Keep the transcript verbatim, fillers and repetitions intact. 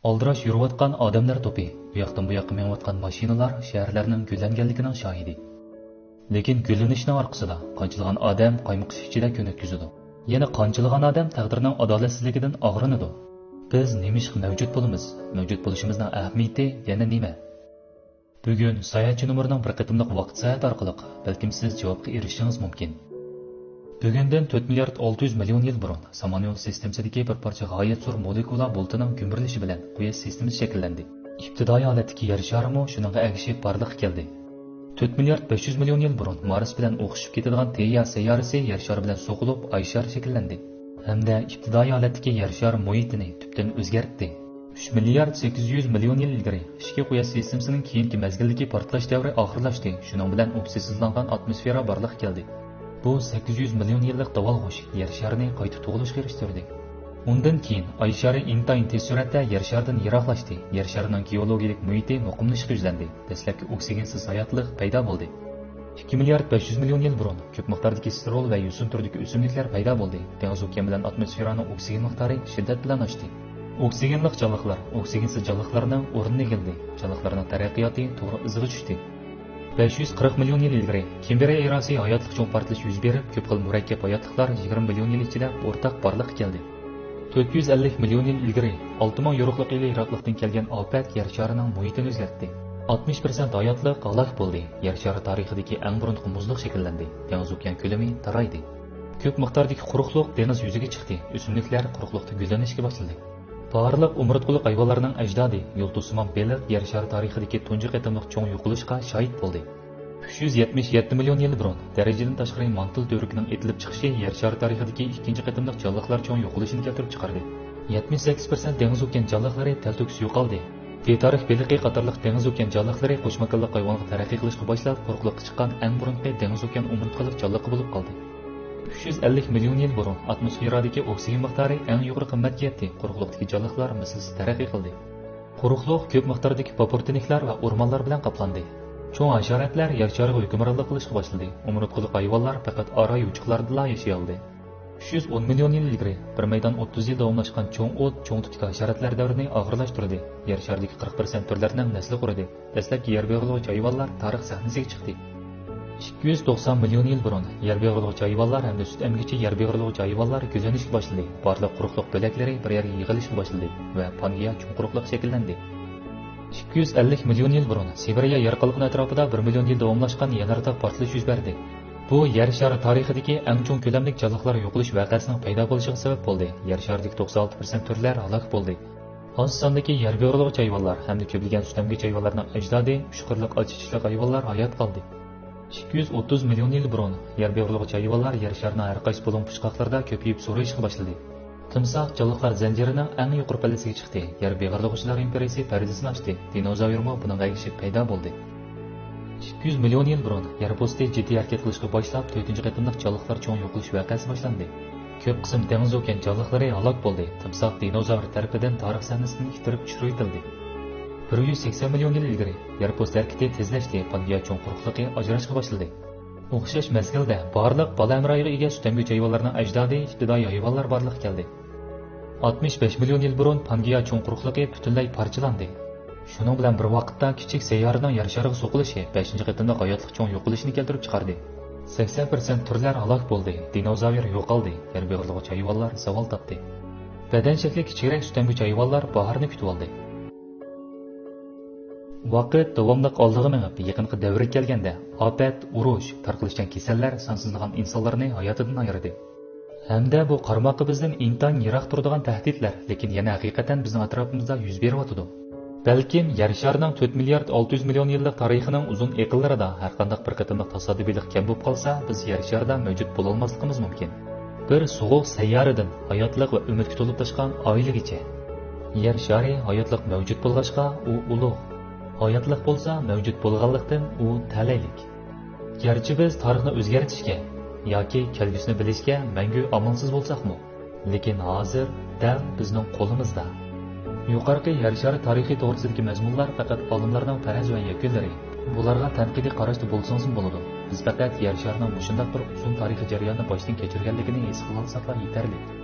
ئالدىراش يۈرۈۋاتقان ئادەملەر توپى، ئۇياقتىن بۇياققا مېڭىۋاتقان ماشىنىلار شەھەرلەرنىڭ گۈللەنگەنلىكىنىڭ شاھىدى. لېكىن گۈللىنىشنىڭ ئارقىسىدا قانچىلىغان ئادەم قايمۇقۇش ئىچىدە كۈن ئۆتكۈزىدۇ؟ يەنە قانچىلىغان ئادەم تەقدىرنىڭ ئادالەتسىزلىكىدىن ئاغرىنىدۇ؟ بىز نېمىشقا مەۋجۇت بولىمىز؟ مەۋجۇت بولۇشىمىزنىڭ ئەھمىيىتى يەنە نېمە؟ بۈگۈن ساياھەتچى نومۇرىنىڭ بىر قېتىملىق ۋاقىت ساياھىتى ئارقىلىق بەلكىم سىز جاۋابقا ئېرىشىشىڭىز مۇمكىن. بۈگۈندىن تۆت مىليارد ئالتە يۈز مىليون يىل بۇرۇن سامانيول سىستېمىسىدىكى بىر پارچە غايەت زور مولېكۇلا بۇلىتىنىڭ گۈمبۈرلىشى بىلەن قۇياش سىستېمىسى شەكىللەندى. ئىپتىدائىي ھالەتتىكى يەر شارىمۇ شۇنىڭغا ئەگىشىپ بارلىققا كەلدى. تۆت مىليارد بەش يۈز مىليون يىل بۇرۇن مارس بىلەن ئوخشىشىپ كېتىدىغان تېيا سەييارىسى يەر شارى بىلەن سوقۇلۇپ، ئاي شارى شەكىللەندى. ھەمدە ئىپتىدائىي ھالەتتىكى يەر شارى مۇھىتىنى تۈپتىن ئۆزگەرتتى. ئۈچ مىليارد سەككىز يۈز مىليون يىل ئىلگىرى ئىچكى قۇياش سىستېمىسىنىڭ كېيىنكى مەزگىلدىكى پارتلاش دەۋرى ئاخىرلاشتى، شۇنىڭ بىلەن ئوكسىدسىزلانغان ئاتموسفېرا بارلىققا كەلدى. بۇ سەككىز يۈز مىليون يىللىق داۋالغۇش يەر شارىنى قايتا تۇغۇلۇشقا ئېرىشتۈردى. ئۇندىن كېيىن ئاي شارى ئىنتايىن تېز سۈرئەتتە يەر شارىدىن يىراقلاشتى، يەر شارىنىڭ گېئولوگىيىلىك مۇھىتى مۇقىملىشىشقا يۈزلەندى، دەسلەپكى ئوكسىگېنسىز ھاياتلىق پەيدا بولدى. ئىككى مىليارد بەش يۈز مىليون يىل بۇرۇن كۆپ مىقداردىكى سترول ۋە يوسۇن تۈرىدىكى ئۆسۈملۈكلەر پەيدا بولدى. دېڭىز ئوكيان بىلەن ئاتموسفېرانىڭ ئوكسىگېن مىقدارى شىددەت بىلەن ئاشتى. ئوكسىگېنلىق جانلىقلار ئوكسىگېنسىز جانلىقلارنىڭ ئورنىنى ئىگىلىدى. جانلىقلارنىڭ تەرەققىياتى توغرا ئىزىغا چۈشتى. بەش يۈز قىرىق مىليون يىل ئىلگىرى كېمبرىيە ئېراسى ھاياتلىق چوڭ پارتلىشى يۈز بېرىپ، كۆپ خىل مۇرەككەپ ھاياتلىقلار يىگىرمە مىليون يىل ئىچىدە ئورتاق بارلىققا كەلدى. تۆت يۈز ئەللىك مىليون يىل ئىلگىرى ئالتە مىڭ يورۇقلۇق يىلى يىراقلىقتىن كەلگەن ئاپەت يەر شارىنىڭ مۇھىتىنى ئۆزگەرتتى. ئاتمىش پىرسەنت ھاياتلىق ھالاك بولدى. يەر شارى تارىخىدىكى ئەڭ بۇرۇنقى مۇزلۇق شەكىللەندى. دېڭىز ئوكيان كۆلىمى تارايدى. كۆپ مىقداردىكى قۇرۇقلۇق دېڭىز يۈزىگە چىقتى. ئۆسۈملۈكلەر قۇرۇقلۇقتا گۈللىنىشكە باشلىدى. بارلىق ئومۇرتقىلىق ھايۋانلارنىڭ ئەجدادى، يۇلتۇزسىمان بېلىق يەر شارى تارىخىدىكى تۇنجى قېتىملىق چوڭ يوقىلىشقا شاھىت بولدى. ئۈچ يۈز يەتمىش يەتتە مىليون يىل بۇرۇن دەرىجىدىن تاشقىرى مانتىل تۈۋرۈكىنىڭ ئېتىلىپ چىقىشى يەر شارى تارىخىدىكى ئىككىنچى قېتىملىق جانلىقلار چوڭ يوقىلىشىنى كەلتۈرۈپ چىقاردى. يەتمىش سەككىز پىرسەنت دېڭىز ئوكيان جانلىقلىرى تەلتۆكۈس يوقالدى. بىتارىخ بېلىقى قاتارلىق دېڭىز ئوكيان جانلىقلىرى قوش ماكانلىق ھايۋانغا تەرەققىي قىلىشقا باشلاپ، قۇرۇقلۇققا چىققان ئەڭ بۇرۇنقى دېڭىز ئوكيان ئومۇرتقىلىق جانلىقى بولۇپ قالدى. ئۈچ يۈز ئەللىك مىليون يىل بۇرۇن ئاتموسفېرادىكى ئوكسىگېن مىقدارى ئەڭ يۇقىرىقى قىممەتكە يەتتى، قۇرۇقلۇقتىكى جانلىقلار مىسلىسىز تەرەققىي قىلدى. قۇرۇقلۇق كۆپ مىقداردىكى پاپۇرتىنىكلار ۋە ئورمانلار بىلەن قاپلاندى. چوڭ ھاشاراتلار يەر شارىغا ھۆكۈمرانلىق قىلىشقا باشلىدى. ئومۇرتقىلىق ھايۋانلار پەقەت ئارا يوچۇقلاردىلا ياشىيالىدى. ئۈچ يۈز ئون مىليون يىل ئىلگىرى بىر مەيدان ئوتتۇز يىل داۋاملاشقان چوڭ ئوت، چوڭ تۈتۈك ھاشاراتلار دەۋرىنى ئاخىرلاشتۇردى. يەر شارىدىكى قىرىق پىرسەنت تۈرلەرنىڭ نەسلى قۇرۇدى. دەسلەپكى يەر بېغىرلىغۇچى ھايۋانلار تارىخ سەھنىسىگە چىقتى. ئىككى يۈز توقسان مىليون يىل بۇرۇن يەر بېغىرلىغۇچى ھايۋانلار ھەمدە سۈت ئەمگۈچى يەر بېغىرلىغۇچى ھايۋانلار گۈللىنىشكە باشلىدى. بارلىق قۇرۇقلۇق بۆلەكلىرى بىر يەرگە يىغىلىشقا باشلىدى ۋە پانگېئا چوڭ قۇرۇقلۇق شەكىللەندى. ئىككى يۈز ئەللىك مىليون يىل بۇرۇن سىبىرىيە يەر قالقىنى ئەتراپىدا بىر مىليون يىل داۋاملاشقان يەنىداغ پارتلىشى يۈز بەردى. بۇ يەر شارى تارىخىدىكى ئەڭ چوڭ كۆلەملىك جانلىقلار يوقىلىش ۋەقەسىنىڭ پەيدا بولۇشىغا سەۋەب بولدى. يەر شارىدىكى توقسان ئالتە پىرسەنت تۈرلەر ھالاك بولدى. ئاز ساندىكى يەر بېغىرلىغۇچى ھايۋانلار ھەمدە كۆپلىگەن سۈت ئەمگۈچى ھايۋانلارنىڭ ئەجدادى ئۈچ قىرلىق ئاچا چىشلىق ھايۋانلار ھايات قالدى. ئىككى يۈز ئوتتۇز مىليون يىل بۇرۇن يەر بېغىرلىغۇچى ھايۋانلار يەر شارىنىڭ ھەر قايسى بۇلۇڭ پۇچقاقلىرىدا كۆپىيىپ زورىيىشقا باشلىدى. تىمساھ جانلىقلار زەنجىرىنىڭ ئەڭ يۇقىرى پەللىسىگە چىقتى. يەر بېغىرلىغۇچىلار ئىمپېرىيىسى پەردىسىنى ئاچتى. دىنوزاۋرمۇ بۇنىڭغا ئەگىشىپ پەيدا بولدى. ئىككى يۈز مىليون يىل بۇرۇن يەر پوستى جىددىي ھەرىكەت قىلىشقا باشلاپ، تۆتىنچى قېتىملىق جانلىقلار چوڭ يوقىلىش ۋەقەسى باشلاندى. كۆپ قىسىم دېڭىز ئوكيان جانلىقلىرى ھالاك بولدى. تىمساھ دىنوزاۋر تەرىپىدىن تارىخ سەھنىسىدىن ئىتتىرىپ چۈشۈرۈۋېتىلدى. بىر يۈز سەكسەن مىليون يىل ئىلگىرى يەر پوستى ھەرىكىتى تېزلەشتى، پانگېئا چوڭ قۇرۇقلۇقى ئاجراشقا باشلىدى. ئوخشاش مەزگىلدە بارلىق بالا ھەمراھىغا ئىگە سۈت ئەمگۈچى ھايۋانلارنىڭ ئەجدادى ئىپتىدائىي ھايۋانلار بارلىققا كەلدى. ئاتمىش بەش مىليون يىل بۇرۇن پانگېئا چوڭ قۇرۇقلۇقى پۈتۈنلەي پارچىلاندى. شۇنىڭ بىلەن بىر ۋاقىتتا كىچىك سەييارىنىڭ يەر شارىغا سوقۇلۇشى بەشىنچى قېتىملىق ھاياتلىق چوڭ يوقىلىشىنى كەلتۈرۈپ چىقاردى. سەكسەن پىرسەنت تۈرلەر ھالاك بولدى، دىنوزاۋر يوقالدى، يەر بېغىرلىغۇچى ھايۋانلار زاۋال تاپتى. بەدەن شەكلى كىچىكرەك سۈت ئەمگۈچى ھايۋانلار باھارنى كۈتۈۋالدى. ۋاقىت داۋاملىق ئالدىغا مېڭىپ، يېقىنقى دەۋرگە كەلگەندە، ئاپەت، ئۇرۇش، تارقىلىشچان كېسەللەر سانسىزلىغان ئىنسانلارنى ھاياتىدىن ئايرىدى. ھەمدە بۇ قارىماققا بىزدىن ئىنتايىن يىراق تۇرىدىغان تەھدىتلەر، لېكىن يەنە ھەقىقەتەن بىزنىڭ ئەتراپىمىزدا يۈز بېرىۋاتىدۇ. بەلكىم يەر شارىنىڭ تۆت مىليارد ئالتە يۈز مىليون يىللىق تارىخىنىڭ ئۇزۇن ئېقىنلىرىدا ھەرقانداق بىر قېتىملىق تاسادىپىيلىق كەم بولۇپ قالسا، بىز يەر شارىدا مەۋجۇت بولالماسلىقىمىز مۇمكىن. بىر سوغۇق سەييارىدىن ھاياتلىق ۋە ئۈمىدكە تولۇپ تاشقان ئائىلىگىچە، يەر شارى ھاياتلىق مەۋجۇت بولغاچقا، ئۇ ئۇلۇغ. ھاياتلىق بولسا مەۋجۇت بولغانلىقتىن، ئۇ تەلەيلىك. گەرچە بىز تارىخنى ئۆزگەرتىشكە ياكى كەلگۈسىنى بىلىشكە مەڭگۈ ئامالسىز بولساقمۇ، لېكىن ھازىر دەل بىزنىڭ قولىمىزدا. يۇقىرىقى يەر شارى تارىخى توغرىسىدىكى مەزمۇنلار پەقەت ئالىملارنىڭ پەرەز ۋە يەكۈنلىرى. بۇلارغا تەنقىدىي قاراشتا بولسىڭىزمۇ بولىدۇ. بىز پەقەت يەر شارىنىڭ مۇشۇنداق بىر ئۇزۇن تارىخىي جەرياننى باشتىن كەچۈرگەنلىكىنى ھېس قىلالىساقلا يېتەرلىك.